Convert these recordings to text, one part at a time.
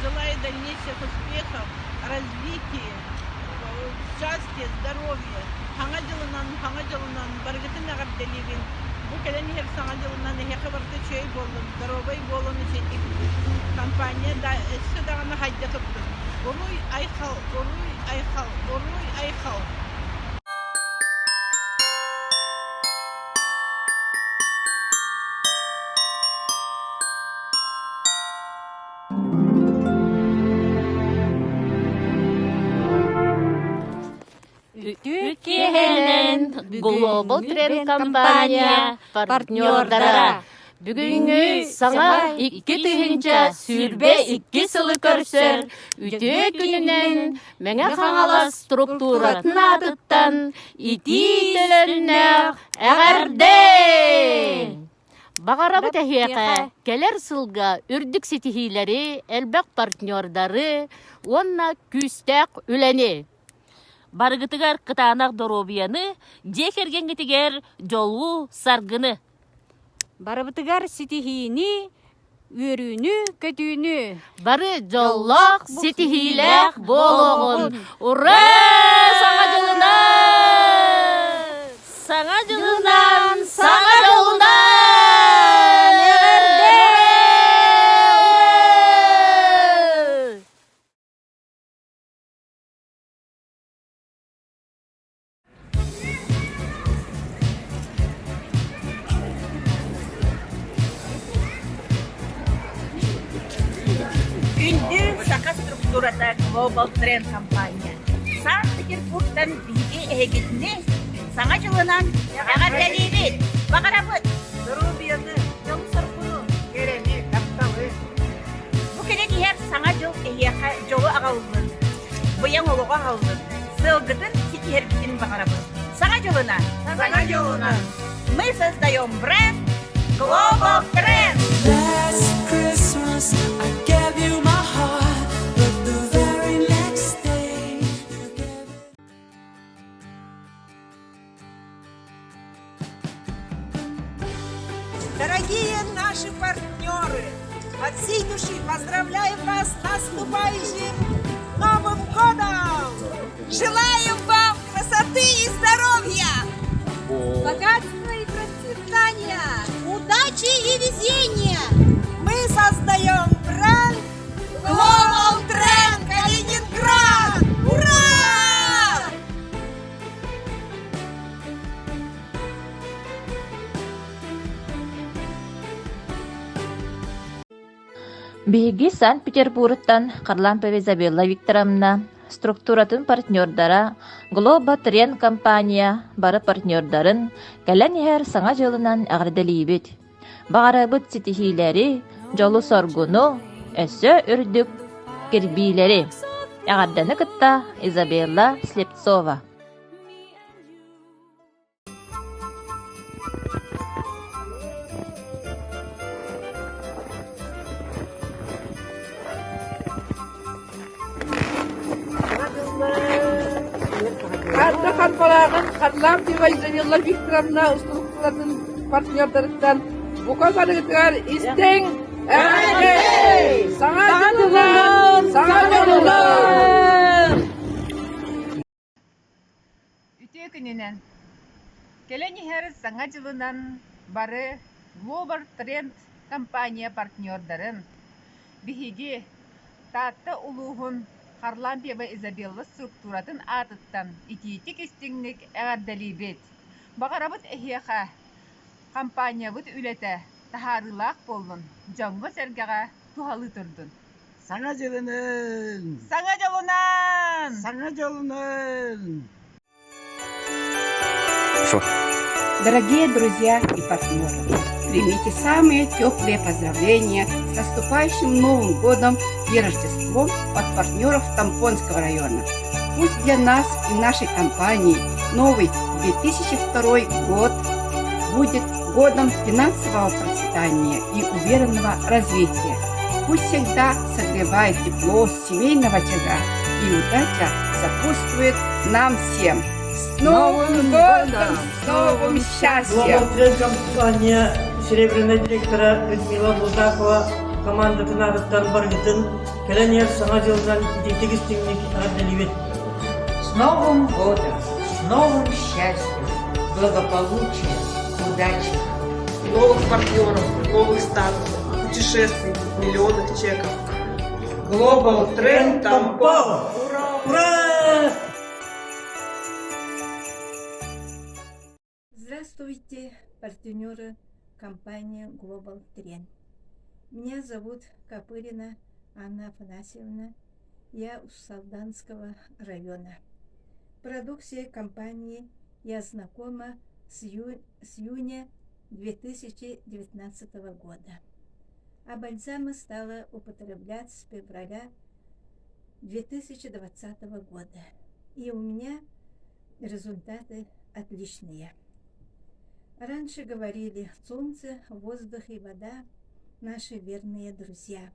Желаю дальнейших успехов, развития, счастья, здоровья. Саҥа дьылынан, саҥа дьылынан барыгытын эҕэрдэлиибин. Бу кэлэн иһэр саҥа дьылынан эһиэхэ барыта үчүгэй буоллун, доруобай буолун үчүгэйдик компания да өссө даҕаны хайда турдун. Уруй айхал, уруй айхал, уруй айхал! Үтүө киэһэнэн Global Trend компания партнердара бүгүҥҥү саҥа 2022 сылы көрсөр үтүө күнүнэн Мэҥэ Хаҥалас структуратын аатыттан итии төлөннөөх эҕэрдэ! Баҕарабыт эһиэхэ кэлэр сылга үрдүк ситиһиилэри, элбэх партнердары уонна күүстээх үлэни! Барыгытыгар кытаанах доруобуйаны, дьиэ кэргэҥҥитигэр дьолу, саргыны! Барыбытыгар ситиһиини, үөрүүнү, көтүүнү! Бары дьоллоох, ситиһиилээх буолуоҕун! Ура! Саҥа дьылынан! Саҥа дьылынан! Саҥа дьолунан! Эҕэрдэ! Ура! Күндү саха структурата Global Trend компания Санкт-Петербургтан биһиги эһигитини Саҥа дьылынан эҕэрдэлиибит! Баҕарабыт! Доруобуйаны, дьолу-соргуну, кэрэни, тапталы! Бу кэлэн иһэр Саҥа дьыл эһиэхэ дьолу аҕаллын, быйаҥ олоҕу аҕаллын, сыалгытын ситиһэргитин баҕарабыт. Саҥа дьылынан! Саҥа дьылынан! Мы создаем бренд Global Trend! Last Christmas I gave you my heart, but the very next day you gave it. Дорогие наши партнеры, от всей души поздравляем вас с наступающим Новым годом! Желаем вам красоты и здоровья! Богатства и процветания! Удачи и везения! Мы создаем бренд Global Trend Калининград! Ура! Биһиги Санкт-Петербургтан Харлампова Изабелла Викторовна структуратын партнердара Глоба Трен компания бары партнердарын кэлэн иһэр Саҥа дьылынан эҕэрдэлиибит. Баҕарабыт ситиһиилэри, дьолу-соргуну, өссө үрдүк кирбиилэри! Эҕэрдэни кытта Изабелла Слепцова. Ханна Харбалааҕын Харлампьева Изабелла Викторовна устуруктуратын партнердарыттан бука барыгытыгар истиҥ эҕэрдэ! Саҥа дьылынан! Саҥа дьылынан! Үтүө күнүнэн! Кэлэн иһэр Саҥа дьылынан бары Global Trend компания партнердарын, биһиги Таатта улууһун Харлампьева Изабелла структуратын аатыттан итиитик-истиҥник эҕэрдэлиибит! Баҕарабыт эһиэхэ компаниябыт үлэтэ таһаарыылаах буоллун, дьоҥҥо-сэргэҕэ туһалыы турдун! Саҥа дьылынан! Саҥа дьолунан! Саҥа дьолунан! Дорогие друзья и партнеры, примите самые теплые поздравления с наступающим Новым годом и Рождеством от партнеров Тампонского района. Пусть для нас и нашей компании новый 2002 год будет годом финансового процветания и уверенного развития. Пусть всегда согревает тепло семейного очага и удача сопутствует нам всем. С Новым годом! С новым счастьем! Главная компания серебряная директора Людмила Булгакова. командатын аатыттан барыгытын кэлэн иһэр Саҥа дьылынан итиитик истиҥник эҕэрдэлиибит! С Новым годом! С новым счастьем, благополучия, удачи! Новых партнеров, новых статусов, путешествий, миллионных чеков. Global Trend Тампа! Ура! Ура! Здравствуйте, партнеры компании Global Trend. Меня зовут Копырина Анна Афанасьевна. Я из Салданского района. Продукцией компании я знакома с, ю... с июня 2019 года. А бальзамы стала употреблять с февраля 2020 года. И у меня результаты отличные. Раньше говорили, солнце, воздух и вода – наши верные друзья.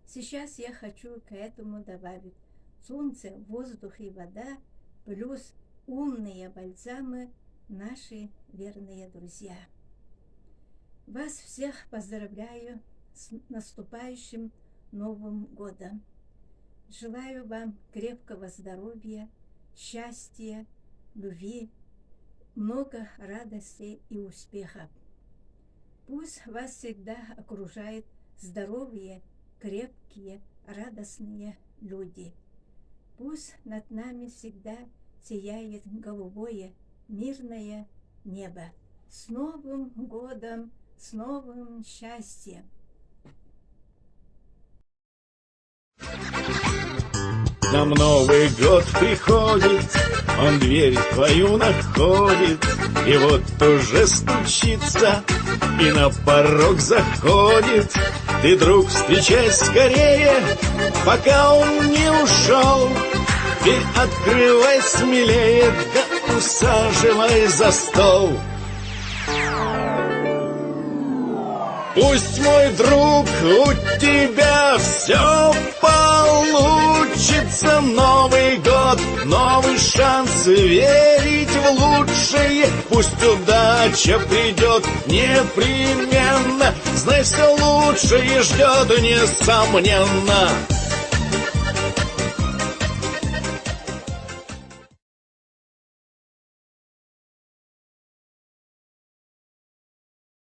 Сейчас я хочу к этому добавить солнце, воздух и вода плюс умные бальзамы – наши верные друзья. Вас всех поздравляю с наступающим Новым годом! Желаю вам крепкого здоровья, счастья, любви, много радости и успехов. Пусть вас всегда окружает здоровые, крепкие, радостные люди. Пусть над нами всегда сияет голубое, мирное небо. С Новым годом, с новым счастьем! Нам Новый год приходит, он дверь твою находит, И вот уже стучится и на порог заходит. Ты, друг, встречай скорее, пока он не ушел. Дверь открывай смелее, да усаживай за стол. Пусть, мой друг, у тебя все получится. Новый год, новый шанс верить в лучшее. Пусть удача придет непременно. Знай, все лучшее ждет, несомненно.